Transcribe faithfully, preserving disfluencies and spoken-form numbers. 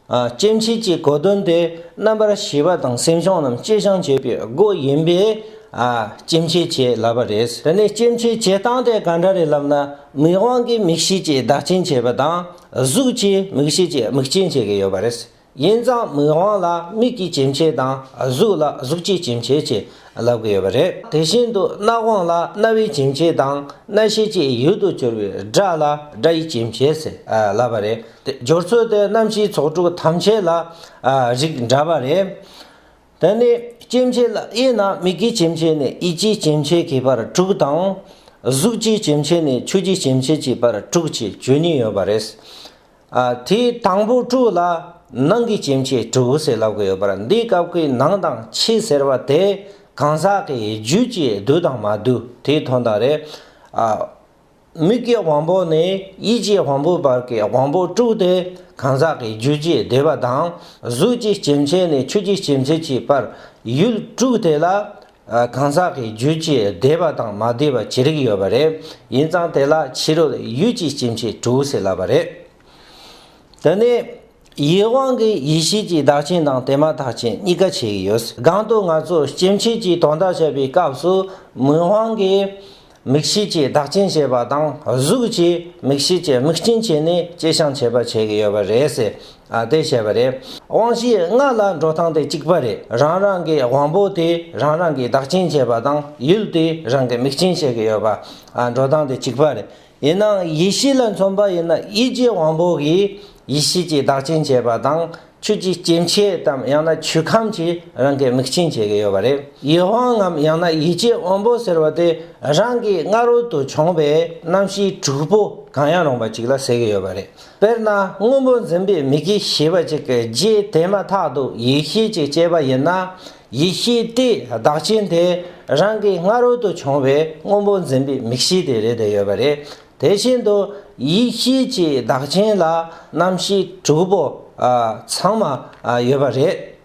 ཨ། སྐྱེ་མཆེད་ཀྱི་གོ་དོན་དེ་རྣམ་པར་ཤེས་པ་དང་སེམས་བྱུང་རྣམས་སྐྱེད་སྲིང་བྱེད་པའི་སྒོ་ཡིན་པས། ཨ། སྐྱེ་མཆེད་ཅེས་ལབ་པ་རེད། དེ་ནས་སྐྱེ་མཆེད་བྱེད་སྟངས་དེ་ག་འདྲ་རེད་ལབ་ན། མིག་དབང་གིས་མིག་ཤེས་ཀྱིས་བདག་རྐྱེན་བྱེད་པ་དང་། གཟུགས་ཀྱིས་མིག་ཤེས་ཀྱིས་དམིགས་རྐྱེན་བྱེད་ཀྱི་ཡོད་པ་རེད། ཡིན་ཙང་མིག་དབང་ལ་མིག་གི་སྐྱེ་མཆེད་དང་། གཟུགས་ལ་གཟུགས་ཀྱི་སྐྱེ་མཆེད་ཅེས་ལབ་ཀྱི་ཡོད་པ་རེད། དེ་བཞིན་དུ་རྣ་དབང་ལ་རྣ་བའི་སྐྱེ་མཆེད་དང་། རྣ་ཤེས་ཀྱི་ཡུལ་དུ་གྱུར་པའི་སྒྲ་ལ་སྒྲ་ཡི་སྐྱེ་མཆེད་ཟེར་ལབ་པ་རེད། དེ་སྦྱོར་ཚུལ་དེ་རྣམ་ཤེས་ཚོགས་དྲུག་ཐམས་ཅད་ལ་རིགས་འདྲ་བ་རེད། དེ་ནས་སྐྱེ་མཆེད་ལ་དབྱེ་ན། མིག་གི་སྐྱེ་མཆེད་ནས་ཡིད་ཀྱི་སྐྱེ་མཆེད་ཀྱི་བར་དྲུག་དང་། གཟུགས་ཀྱི་སྐྱེ་མཆེད་ནས་ཆོས་ཀྱི་སྐྱེ་མཆེད་ཀྱི་བར་དྲུག་ཅེས་བརྗོད་ནི་ཡོད་པ་རེད། ཨ། དེའི་དང་པོ་དྲུག་ལ་ནང་གི་སྐྱེ་མཆེད་དྲུག་ཟེར་ལབ་ཀྱི་ཡོད་པ་རེད། འདིའི་སྐབས་ཀྱི་ནང་དང་ཕྱི་ཟེར་བ་དེ་གང་ཟག་གི་རྒྱུད་ཀྱི་འདུས་དང་མ་འདུས་དེའི་དོན་དག་རེད། ཨ། མིག་གི་དབང་པོ་ནས་ཡིད་ཀྱི་དབང་པོའི་བར་གྱི་དབང་པོ་དྲུག་དེ་གང་ཟག་གི་རྒྱུད་ཀྱི་འདུས་པ་དང་། གཟུགས་ཀྱི་སྐྱེ་མཆེད་ནས་ཆོས་ཀྱི་སྐྱེ་མཆེད་ཀྱི་བར་ཡུལ་དྲུག་དེ་ལ། ཨ། གང་ཟག་གི་རྒྱུད་ཀྱི་འདུས་པ་དང་མ་འདུས་པ་ཅི་རིགས་ཡོད་པ་རེད། ཡིན་ཙང་དེ་ལ་ཕྱི་རོལ་ཡུལ་གྱི་སྐྱེ་མཆེད་དྲུག་ཟེར་ལབ་པ་རེད། དེ་ནས་ཡིད་དབང་གིས་ཡིད་ཤེས་ཀྱི་བདག་རྐྱེན་དང་དེ་མ་ཐག་རྐྱེན་གཉིས་ཀ་བྱེད་ཀྱི་ཡོད། གོང་དུ་ང་ཚོས་སྐྱེ་མཆེད་ཀྱི་དོན་དག་བཤད་པའི་སྐབས་སུ། མིག་དབང་གིས་མིག་ཤེས་ཀྱི་བདག་རྐྱེན་བྱེད་པ་དང་། གཟུགས་ཀྱིས་མིག་ཤེས་ཀྱི་དམིགས་རྐྱེན་བྱས་ནས་སྐྱེད་སྲིང་བྱེད་པ་བྱེད་ཀྱི་ཡོད་པ་རེད་ཟེར། ཨ། དེ་བཤད་པ་རེད། དབང་ཤེས་ལྔ་ལ་འགྲོ་སྟངས་དེ་གཅིག་པ་རེད། རང་རང་གི་དབང་པོ་དེ་རང་རང་གི་བདག་རྐྱེན་བྱེད་པ་དང་། ཡུལ་དེ་རང་གི་དམིགས་རྐྱེན་བྱེད་ཀྱི་ཡོད་པ། ཨ། འགྲོ་སྟངས་དེ་གཅིག་པ་རེད། ཡིན་ནའང་ཡིད་ཤེས་ལ་མཚོན་པ་ཡིན་ན། ཡིད་ཀྱི་དབང་པོ་གིས་ཡིད་ཤེས་ཀྱི་བདག་རྐྱེན་བྱེད་པ་དང་། ཆོས་ཀྱི་སྐྱེ་མཆེད་དམ་ཡང་ན་ཆོས་ཁམས་ཀྱིས་རང་གི་དམིགས་རྐྱེན་བྱེད་ཀྱི་ཡོད་པ་རེད། ཡིད་དབང་ངམ་ཡང་ན་ཡིད་ཀྱི་དབང་པོ་ཟེར་བ་དེ་རང་གི་སྔ་རོལ་དུ་བྱུང་བའི་རྣམ་ཤེས་དྲུག་པོ་གང་ཡང་རུང་བ་ཅིག་ལ་ཟེར་གྱི་ཡོད་པ་རེད། དཔེར་ན་སྔོན་པོ་འཛིན་པའི་མིག་གིས་ཤེས་པ་ཅིག་གི་རྗེས་དེ་མ་ཐག་ཏུ་ཡིད་ཤེས་ཅིག་སྐྱེས་པ་ཡིན་ན། ཡིད་ཤེས་དེའི་བདག་རྐྱེན་དེ་རང་གི་སྔ་རོལ་དུ་བྱུང་བའི་སྔོན་པོ་འཛིན་པའི་མིག་ཤེས་དེ་རེད་དེ་ཡོད་པ་རེད། དེ་བཞིན་དུ་ཡིད་ཤེས་ཀྱི་བདག་རྐྱེན་ལ་རྣམ་ཤེས་དྲུག་པོ། ཨ། ཚང་མ། ཨ། ཡོད་པ་རེད།